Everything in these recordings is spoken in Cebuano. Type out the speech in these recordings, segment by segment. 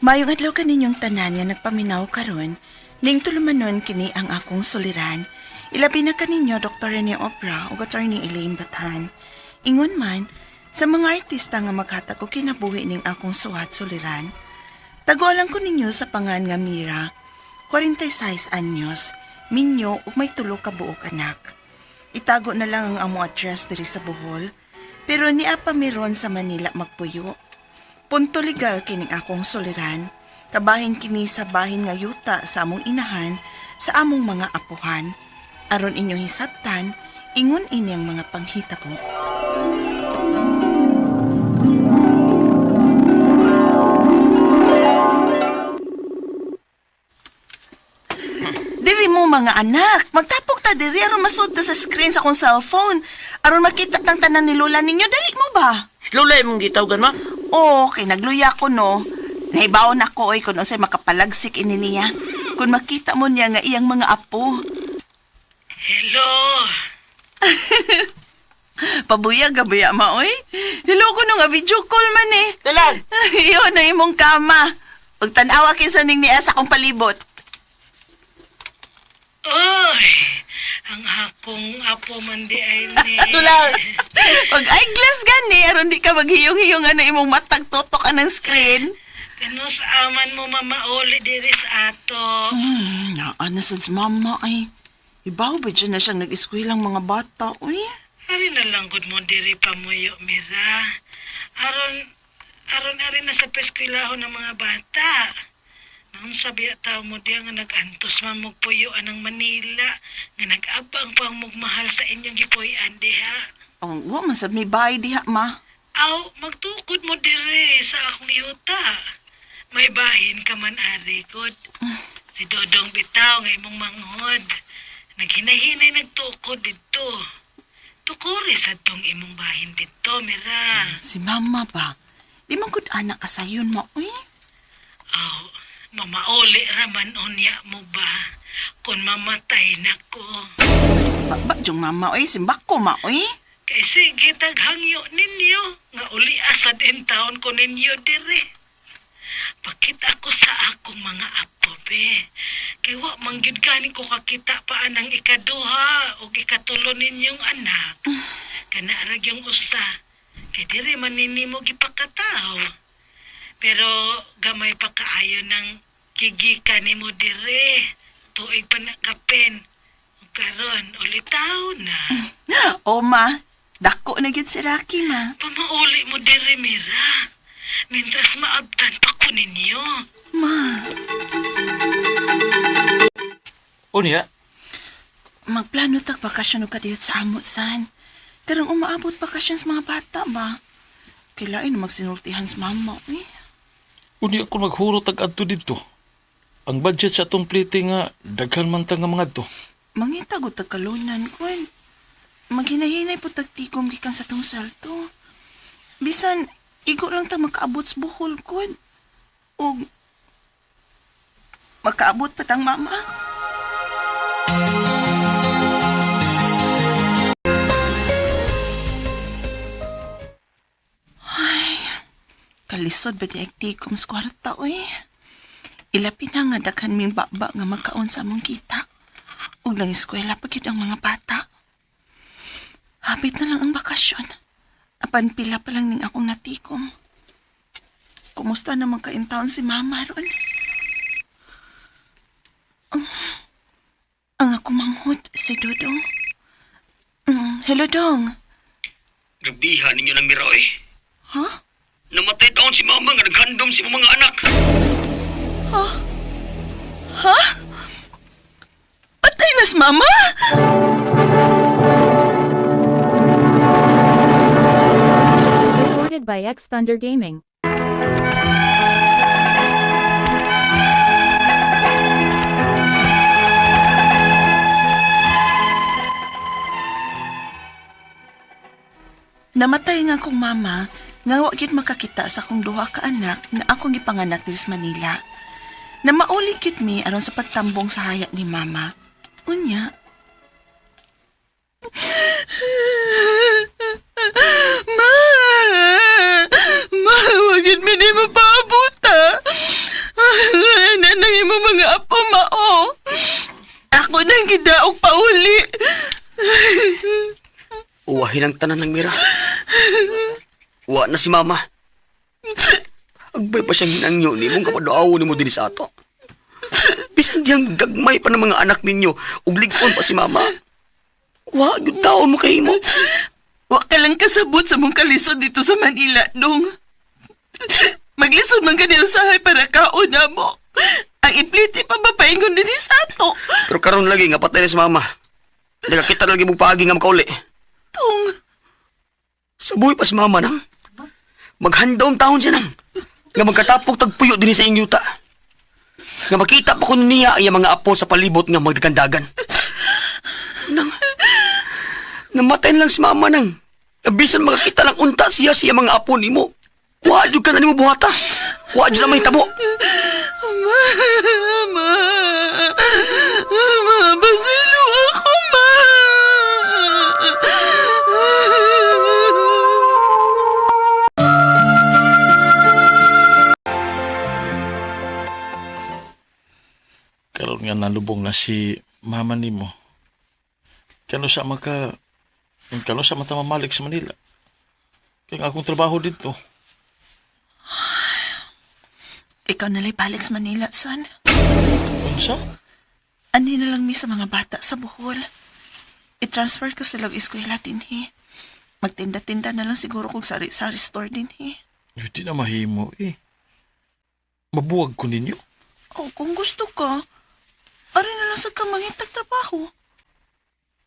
Maayong adlaw kaninyong tanan nga nagpaminaw karon, ning tulumanon kini ang akong suliran. Ilabi na kaninyo Dr. Rene Opra ug Attorney Elaine Bathan. Ingon man sa mga artista nga maghatag og kinabuhi ning akong suwat suliran. Tagualan ko ninyo sa pangan nga Mira, 46 anyos, minyo ug may tulo ka buok anak. Itago na lang ang among address diri sa Bohol, pero niya pa miron sa Manila magpuyo. Punto legal kining akong suliran, kabahin kini sa bahin nga yuta sa among inahan sa among mga apuhan. Aron inyong hisabtan, ingon ini ang mga panghitabo. Diri mo mga anak, magtapok ta diri aron masud ta sa screen sa akong cellphone. Aron makita tang tanan ni Lola ninyo, dali mo ba? Lola, imong gitawgan, ma? Oo, kay nagluya ko no. Nahibaon ako oy kun unsay makapalagsik ini niya. Kun makita mo niya nga iyang mga apo. Hello. Pabuya gabuya ma oy. Hello ko no nga video call man eh. Dalag! Iyo na imong kama. Ug tan-awa kinsa ning niya sa akong palibot. Oy, ang akong apo man di ay ni. Dulang! Pag eyeglass gani aron di ka maghiyong-hiyong ano imong matag tutok anang screen. Kanus aman mo mamauli diri sa ato. Naa na sa mama ay. Ibaw ba dyan na siya nag-eskwelang mga bata, uy? Ari na lang gud mo diri pamuyo, Mira. Aron aron ari na sa peskwilahon ng mga bata. Naon sabi tao mo diya nga nag-antos man mo puyo anang Manila nga nag-abang pang mugmahal sa inyong gipuy-an diha. Oh, wa man sad may bahay diha, ma. Aw, magtukod mo dire sa akong yuta. May bahin ka man ari god. Si Dodong bitaw nga imong manghod. Naghinahinay nagtukod didto. Tukuri sa tong imong bahin didto, Mira. Si mama ba? Di man gud anak ka sayon mo, uy. Aw, mamauli raman unya mo ba? Kung mamatay na ko. Ba, ba jung mama, uy. Simbak ko, ma, uy. Kay sige taghangyo ninyo nga uli asad in taon ko ninyo dire. Pakita ko sa akong mga apo be. Kay wa man gyud gani ko kakita pa anang ikaduha ug ikatulo ninyong anak. Kana ra gyung usa. Kay dire man nimo gipakataw. Pero gamay pa kaayo ng gigika nimo dire. Tuig pa na kapen. Ug karon ulitaw na. O, ma. Dako na gyud si Rocky, ma. Pamauli mo dire, Mira. Mintras maabtan pa ko ninyo. Ma, Unya, magplano tag bakasyon og kadiyot sa amo, san. Karang umaabot bakasyon sa mga bata, ba? Kailain na magsinultihan sa mama, uy. unya kung maghurot ag adto didto. Ang budget sa atong plite nga daghan man ta nga mga adto. Mangita gud tag kalunan kun. Maghinahinay po tag tikom gikan sa tong salto. Bisan igo lang ta makaabot sa Bohol kun. Og makaabot pa tang mama. Ay, kalisod ba di ay tikom sa kwarta, oy. Ilapi na nga daghan ming baba nga magkaon sa among kita. Ug lang eskwela pa gyud ang mga bata. Hapit na lang ang bakasyon. Apan pila pa lang ning akong natikom. Kumusta naman ka in town si Mama ron? Ang ako manghod, si Dodong. Hello, Dong. Grabihan ninyo ng Mira, eh. Ha? Namatay taon si mama nga naghandom si mga anak. Ha? Patay na si Mama? Recorded by X Thunder Gaming. Namatay nga akong mama nga wa gyud makakita sa akong duha ka anak na akong gipanganak diri sa Manila. Na mauli gyud mi aron sa pagtambong sa haya ni mama. Unya. Ma! Ma, wa gyud mi ni mapaabot ah. imong mga apo, mao. Ako nang gidaog pauli. Uwahin ang tanan ng mira. Wa na si mama. Agbay pa siyang hinangyo ni mong kapaduaw ni mo din sa ato. Bisan diyang gagmay pa ng mga anak ninyo, ug lig-on pa si mama. Wa gyud taon mo kay mo. Wa ka lang kasabot sa mong kalisod dito sa Manila, dong. Maglisod man ka niya usahay para kaon na mo. Ang ipliti pa ba paingon din sa ato? Pero karon lagi nga patay na si mama. Nagakita lagi mo paagi nga makauli. Tong, Sa buhay pa si mama nang. Maghandom taon siya nang. Nga magkatapok tagpuyo din sa inyong yuta. Nga makita pa kuno niya ang iyang mga apo sa palibot nga magdagandagan. Nang, namatay na lang si mama nang. Nga bisan makakita lang unta siya sa iyang mga apo nimo. Wa jud ka na nimo buhata. Wa jud na mahitabo. Ma, ma, ma, basilo ako, ma. Karon nga nalubong na si mama nimo. Kano sa maka kano sa mata mamalik sa Manila. Kaya ang akong trabaho dito. Ikaw nalay balik sa Manila, son. Unsa? Ani na lang mi sa mga bata sa Bohol. I-transfer ko sila og eskwela dinhi. Magtinda-tinda na lang siguro kung sari-sari store dinhi. Hindi na mahimo eh. Mabuwag ko ninyo. Oh, kung gusto ka, ari na lang sa ka mangitag trabaho.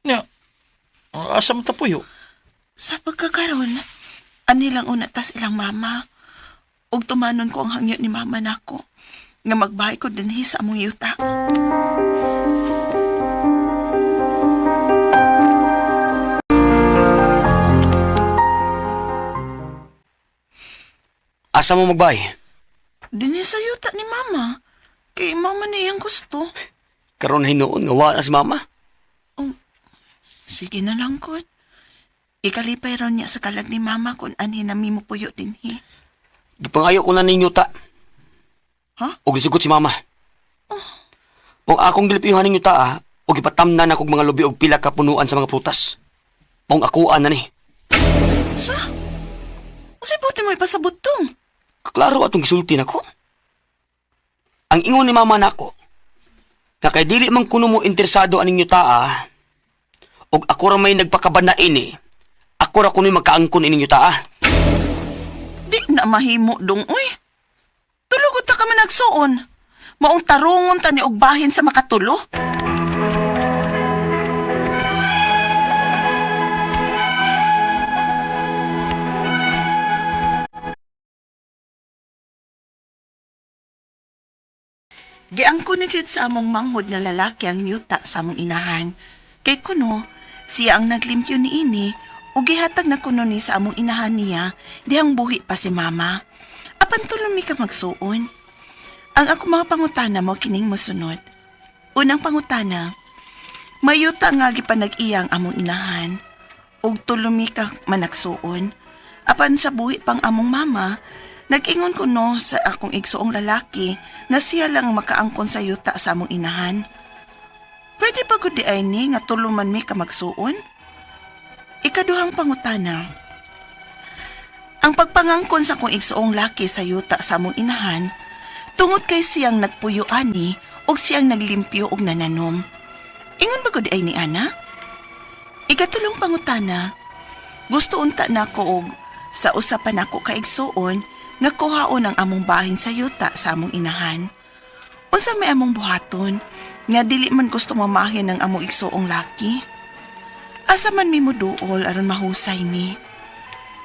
Nya, asa man ta puyo? Sa pagkakaroon, ani lang una tas ilang mama. Ug tumanon ko ang hangyo ni mama nako nga magbahay ko dinhi sa among yuta. Asa mo magbay? Dinhi sa yuta ni mama. Kay mama na iyang gusto. Karon hinuon nga wa na si mama. Sige na lang, kot. Ikalipay raw niya sa kalag ni mama kung anhi na mimo puyo dinhi. Gipangayo ko na ninyo ta. Ha? Og gisugot si mama. Kung akong gilipiyuhan ninyo ta, ah, og ipatamnan akong mga lubi og pila ka punuan sa mga prutas. Maong akuan na ni. Sa? Kasi buti mo ipasabot tong. Klaro atong gisulti nako. Ang ingon ni mama nako, nga kay dili man kuno mo interesado aning yuta, ah, og ako ra may nagpakabanain eh. Ako ra kuno magkaangkon ining yuta, ah. Di na mahimo dong, uy. Tulugot ta kami nagsuon. Maong tarungon ta ni og bahin sa makatulo. Giangko ni gyud sa among manghod nga lalaki ang yuta sa among inahan. Kay kuno, siya ang naglimpyo niini ug gihatag na kuno ni sa among inahan niya dihang buhi pa si mama. Apan tulong mi ka magsuon. Ang ako mga pangutana mo kining mosunod. Unang pangutana, mayuta nga gipanag-iya ang among inahan ug tulumi ka managsuon. Apan sa buhi pang among mama, nag-ingon ko no sa akong igsuong lalaki nga siya lang makaangkon sa yuta sa among inahan. Pwede ba gud di ay ni nga tuluman mi ka magsuon? Ikaduhang pangutana. Ang pagpangangkon sa akong igsuong laki sa yuta sa among inahan, tungod kay siyang nagpuyo ani ug siyang naglimpyo og nananom. Ingon ba gud ay ni ana? Ikatulong pangutana, gusto unta na ko og sa usapan nako kaigsuon nga kuhaon ang among bahin sa yuta sa among inahan. Unsa may among buhaton nga dili man gusto mamahin ang among igsuong laki? Asa man mi moduol aron mahusay mi?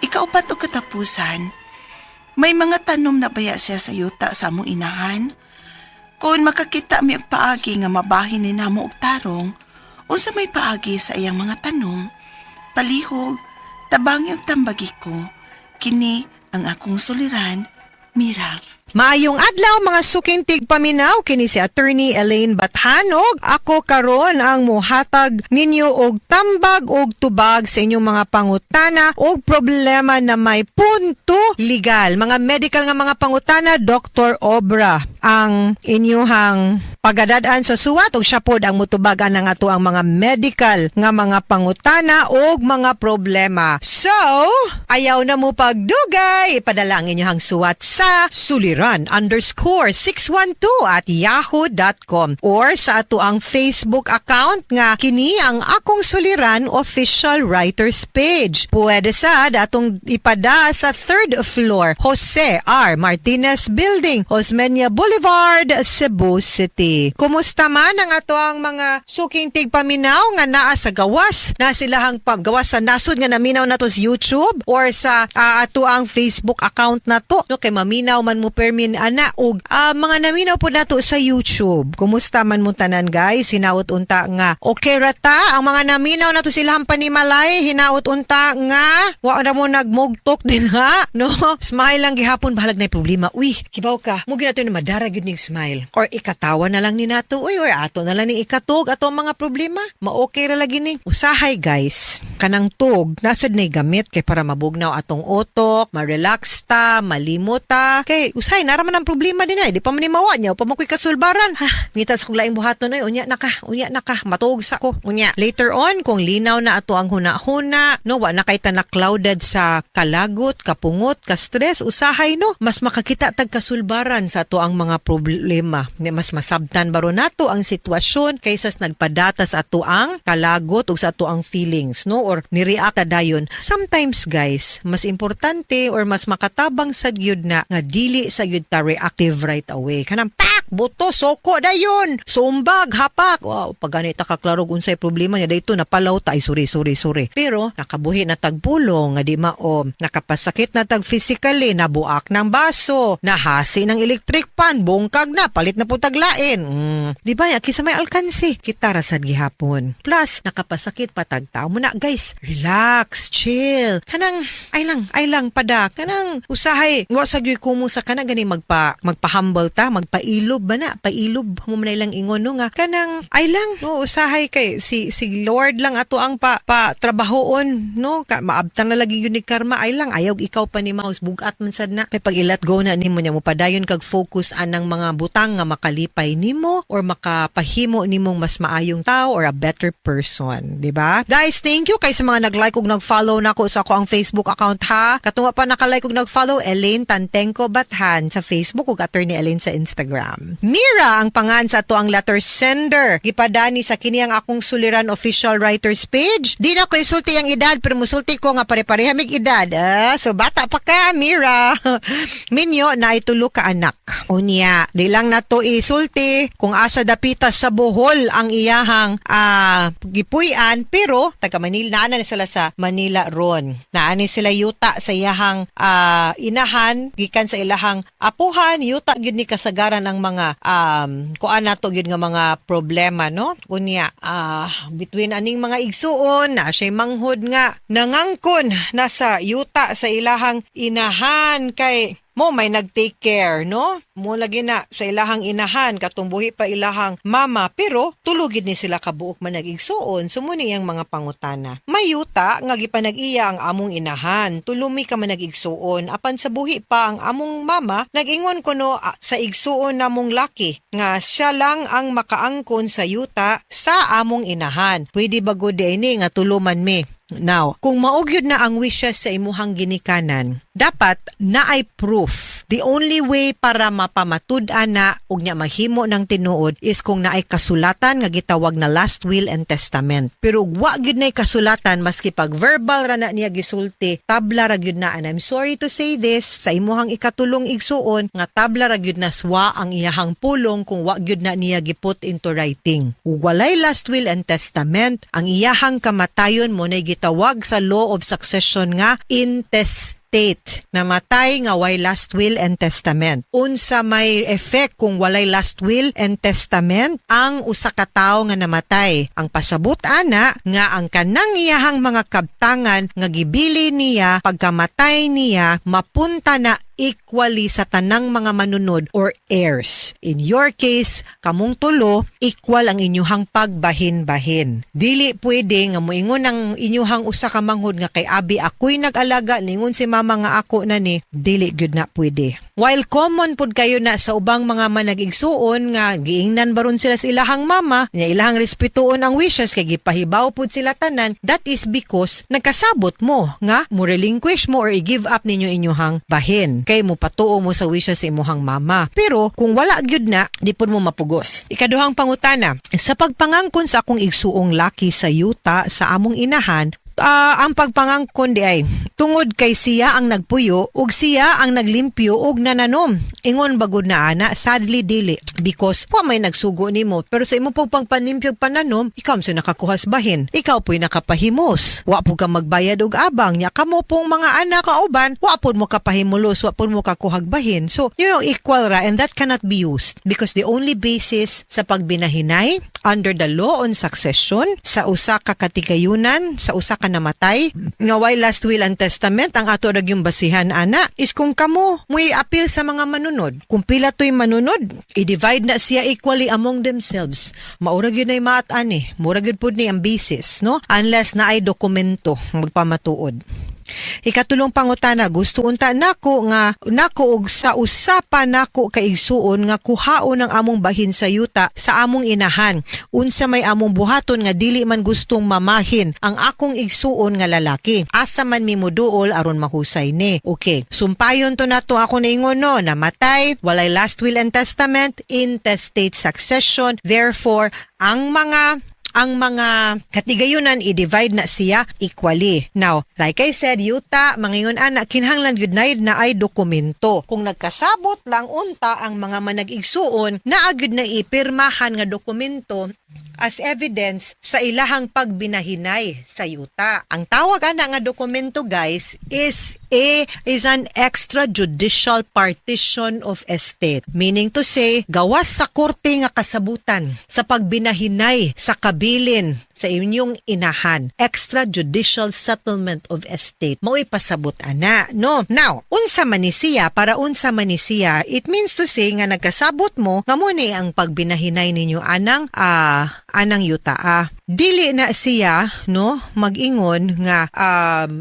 Ikaupat og katapusan, may mga tanom na baya siya sa yuta sa among inahan? Kung makakita mi og paagi nga mabahin ni namo og tarong, unsa may paagi sa iyang mga tanom, palihog, tabangi og tambagi ko, kini ang akong suliran, Mira. Maayong adlaw, mga suking tigpaminaw, kini si Attorney Elaine Bathanog. Ako karon ang muhatag ninyo og tambag og tubag sa inyong mga pangutana og problema na may punto legal. Mga medical nga mga pangutana, Dr. Obra ang inyuhang pagadad-an sa suwat ug siya pod ang mutubag ang ato ang mga medical nga mga pangutana og mga problema. So, ayaw na mo pagdugay, ipadala ang inyong suwat sa suliran_612@yahoo.com or sa ato ang Facebook account nga kini ang Akong Suliran Official Writers Page. Pwede sad atong ipada sa third floor, Jose R. Martinez Building, Osmeña Boulevard, Cebu City. Kumusta man ang ato ang mga suking tigpaminaw nga naa sa gawas na silahang gawas sa nasod nga naminaw nato sa YouTube or sa ato ang Facebook account nato, no, kay maminaw man mo permin ana og mga naminaw po nato sa YouTube. Kumusta man mo tanan, guys? Hinaot unta nga okay ra ta. Ang mga naminaw nato silahang panimalay, hinaot unta nga wa na mo nagmugtok din ha, no? Smile lang gihapon, bahalag na problema. Uy, kibaw ka mo ginato na madara gyud ning smile or ikatawa na lang ni nato, uy, or ato na lang ni ikatog ato ang mga problema, ma-okay ra lagi ni. Usahay, guys, kanang tug nasad nay gamit kay para mabugnaw atong utok, ma-relax ta, malimot ta, kay usahay nara man ang problema din ay di pa man ni mawa niya pa mo ko'y kasulbaran ha. Ngita sa kong laing buhaton ay unya na ka, unya na ka, matuog sa ko unya. Later on, kung linaw na ato ang huna-huna, no, wa na kay ta na clouded sa kalagot, kapungot, ka-stress, usahay, no, mas makakita tag kasulbaran sa ato ang mga problema. Ni mas masabtan baro nato ang sitwasyon kaysa sa nagpadata sa ato ang kalagot ug sa ato ang feelings, no, or ni-react ta dayon. Sometimes, guys, mas importante or mas makatabang sa gyud na nga dili sa gyud ta reactive right away, kanang pak buto, soko dayon, sumbag, hapak. Wow, pag ganita ka klaro unsay problema niya dito, napalaw ta, ay sorry, sorry, sorry. Pero nakabuhi na tagpulong nga di mao, nakapasakit na tag physically, nabuak ng baso, nahasi ng electric pan, bungkag na, palit na po taglain. Di ba, kisa may alkansi, kita ra sad gihapon. Plus, nakapasakit pa tag tao mo na, guys. Relax, chill. Kanang, ay lang, pada. Kanang, usahay, wa sa gyud kumo sa kana gani magpa-humble ta, magpailob ba na, pailob mo man ilang ingon, no, nga kanang ay lang, no, usahay kay si Lord lang ato ang pa trabahoon, no, ka maabtan na lagi yun ni karma. Ay lang, ayaw ikaw pa ni mouse bugat man sad na kay pag i-let go na nimo niya, mo padayon kag focus anang mga butang nga makalipay nimo or makapahimo nimong mas maayong tao or a better person, di ba, guys? Thank you kay sa mga nag-like ug nag-follow nako sa ako ang Facebook account ha. Katungwa pa naka-like ug nag-follow, Elaine Tantenko Bathan sa Facebook ug Attorney Elaine sa Instagram. Mira ang pangan sa ato ang letter sender. Gipadani sa kini ang Akong Suliran Official Writers Page. Di na ko isulti ang edad pero musulti ko nga pare-pareha mig edad. Ah, so bata pa ka, Mira. Minyo na itulo ka anak. Unya, di lang nato isulti kung asa dapita sa Bohol ang iyahang gipuy-an, pero taga Manila, naa na sila sa Manila ron. Naa ni sila yuta sa iyahang inahan gikan sa ilahang apuhan, yuta gyud ni kasagaran ang mga kuan nato gyud nga mga problema, no? Unya, between aning mga igsuon na siya'y manghod nga nangangkon nasa yuta sa ilahang inahan kay mo may nag-take care, no? Mo lagi na sa ilahang inahan katong buhi pa ilahang mama, pero tulugid ni sila kabuok man nag-igsuon. So mo ni iyang mga pangutana. May yuta nga gipanag-iya ang among inahan. Tulumi ka man nag-igsuon. Apan sa buhi pa ang among mama, nag-ingon kuno sa igsuon namong laki nga siya lang ang makaangkon sa yuta sa among inahan. Pwede ba gud ini nga tuluman mi? Now, kung maugyod na ang wishes sa imuhang ginikanan, dapat naay proof. The only way para mapamatud-an na ug nya mahimo ng tinuod is kung naay kasulatan nga gitawag na last will and testament. Pero ug wa gyud nay kasulatan, maski pag verbal ra na niya gisulti, tabla ra gyud na. And I'm sorry to say this, sa imuhang ikatulong igsuon nga tabla ra gyud na swa ang iyahang pulong kung wa gyud na niya giput into writing. Ug walay last will and testament, ang iyahang kamatayon mo nay gitawag sa law of succession nga intestate. Intestate. Namatay nga way last will and testament. Unsa may effect kung walay last will and testament ang usa ka tawo nga namatay? Ang pasabot ana nga ang kanang iyahang mga kabtangan nga gibili niya pagkamatay niya mapunta na equally sa tanang mga manunod or heirs. In your case, kamong tulo, equal ang inyuhang pagbahin-bahin. Dili pwede nga moingon ang inyuhang usa ka manghod nga kay abi ako'y nag-alaga, ningon si mama nga ako na ni, dili gyud na pwede. While common pud kayo na sa ubang mga manag-igsuon nga giingnan baron sila sa ilahang mama, nya ilahang respetuon ang wishes kay gipahibaw pud sila tanan, that is because nagkasabot mo nga mo relinquish mo or i-give up ninyo inyuhang bahin kay mo patuo mo sa wishes sa imuhang mama. Pero kung wala gyud na, di pud mo mapugos. Ikaduhang pangutana, sa pagpangangkon sa akong igsuong laki sa yuta sa among inahan, ang pagpangangkon di ay tungod kay siya ang nagpuyo ug siya ang naglimpyo ug nananom. Ingon bagod na ana, sadly dili because wa may nagsugo nimo, pero sa imo pong pangpanimpyo ug pananom, ikaw sa nakakuha sa bahin. Ikaw po'y nakapahimos. Wa po ka magbayad og abang nya kamo pong mga anak kauban, wa pod mo kapahimulos, wa pod mo kakuhag bahin. So, equal ra, and that cannot be used because the only basis sa pagbinahinay under the law on succession sa usa ka katigayunan, sa usa ka namatay nga way last will and testament, ang ato ra yung basihan ana is kung kamo mo'y appeal sa mga manunod. Kung pila to'y manunod, i-divide na siya equally among themselves. Maura gyud nay maat ani, mura gyud pud ni ang basis, no, unless na ay dokumento magpamatuod. Ikatulong pangutana, gusto unta nako nga nako og sa usapa nako kaigsuon nga kuhaon ang among bahin sa yuta sa among inahan. Unsa may among buhaton nga dili man gustong mamahin ang akong igsuon nga lalaki? Asa man mi moduol aron mahusay ni? Okay. Sumpayon to nato ako naingon, no, namatay, walay last will and testament, intestate succession. Therefore, ang mga katigayunan i-divide na siya equally. Now, like I said, yuta, mangingon ana, kinahanglan gyud na ay dokumento. Kung nagkasabot lang unta ang mga manag-igsuon, naa gyud na ipirmahan nga dokumento as evidence sa ilahang pagbinahinay sa yuta. Ang tawag ana nga dokumento, guys, is an extrajudicial partition of estate. Meaning to say, gawas sa korte nga kasabutan sa pagbinahinay sa kabilin sa inyong inahan. Extrajudicial settlement of estate. Mao'y pasabot ana, no? Now, unsa man ni siya, para unsa man ni siya, it means to say nga nagkasabot mo nga mo ni ang pagbinahinay ninyo anang yuta. Dili na siya, no, mag-ingon nga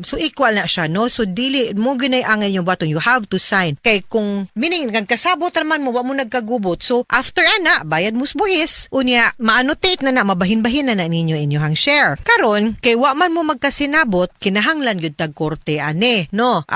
so equal na siya, no? So dili mo ginay ang inyong baton, you have to sign. Kay kung meaning nagkasabot raman mo, wa mo nagkagubot. So after ana, bayad mo sa buhis, unya ma-annotate na na, mabahin-bahin na na ninyo inyong share. Karon kay wa man mo magkasinabot, kinahanglan gyud tag korte ane, no?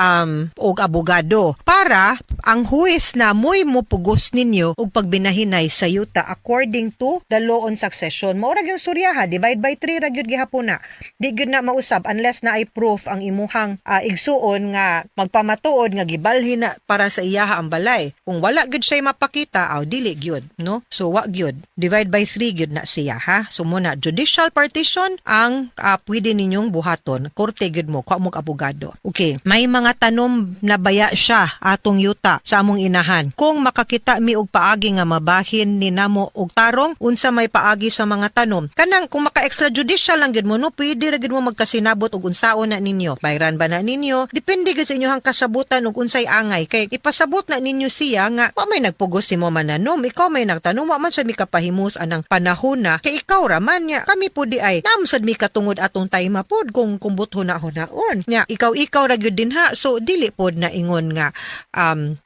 Og abogado para ang huwes na mo'y mopugos ninyo og pagbinahinay sa yuta according to the law on succession. Mao ra gyud suryaha, divide by 3 ra gyud gihapon na. Di gyud na mausab unless na ay proof ang imuhang igsuon nga magpamatuod nga gibalhin na para sa iyaha ang balay. Kung wala gyud siya mapakita, aw dili gyud, no? So wa gyud. Divide by 3 gyud na siya, ha. So muna judicial partition ang pwede ninyong buhaton. Korte gyud mo, kuha mo abogado. Okay, may mga tanom na baya siya atong yuta sa among inahan? Kung makakita mi og paagi nga mabahin ni namo og tarong, unsa may paagi sa mga tanom? Kanang kung maka extrajudicial lang gyud mo, no, pwede ra gyud mo magkasinabot og unsaon na ninyo. Bayran ba na ninyo? Depende gyud sa inyohang kasabutan og unsay angay kay ipasabot na ninyo siya nga wa may nagpugos nimo mananom, ikaw may nagtanom, wa man sa mi kapahimus anang panahon na kay ikaw ra man nya kami pud di ay naam sad mi katungod atong time pod kung kumbot huna-hunaon nya ikaw ikaw ra gyud din ha. So dili pod na ingon nga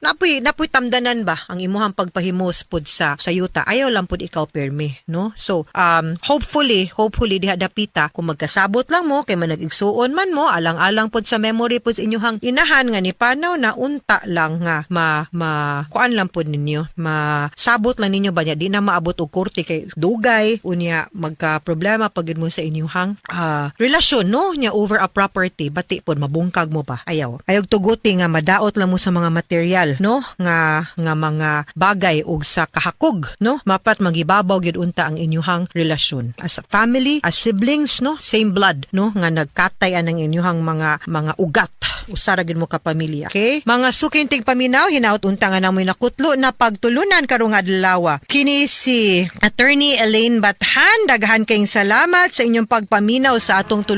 napoy tamdanan ba ang imuhang pagpahimos pod sa yuta, ayaw lang pod ikaw permi, no? So hopefully, hopefully diha dapita kung magkasabot lang mo kay manag-igsuon man mo, alang-alang pod sa memory pod sa inyuhang inahan nga ni panaw na, unta lang nga ma ma kuan lang pod ninyo, masabot lang ninyo ba niya di na maabot og korte kay dugay unya magka problema. pagid mo sa inyong relasyon, no, nya over a property, bati pod mabungkag mo pa. Ayaw. Ayaw tuguti nga madaot lang mo sa mga material, no, nga nga mga bagay ug sa kahakog, no, mapat magibabaw gyud unta ang inyuhang relasyon as a family, as siblings, no, same blood, no, nga nagkatay ang inyuhang mga ugat, usa ra gyud mo ka pamilya. Okay, mga suking tigpaminaw, hinaut unta nga namoy nakutlo na pagtulunan karong adlaw. Kini si Attorney Elaine Bathan, daghan kayong salamat sa inyong pagpaminaw sa atong.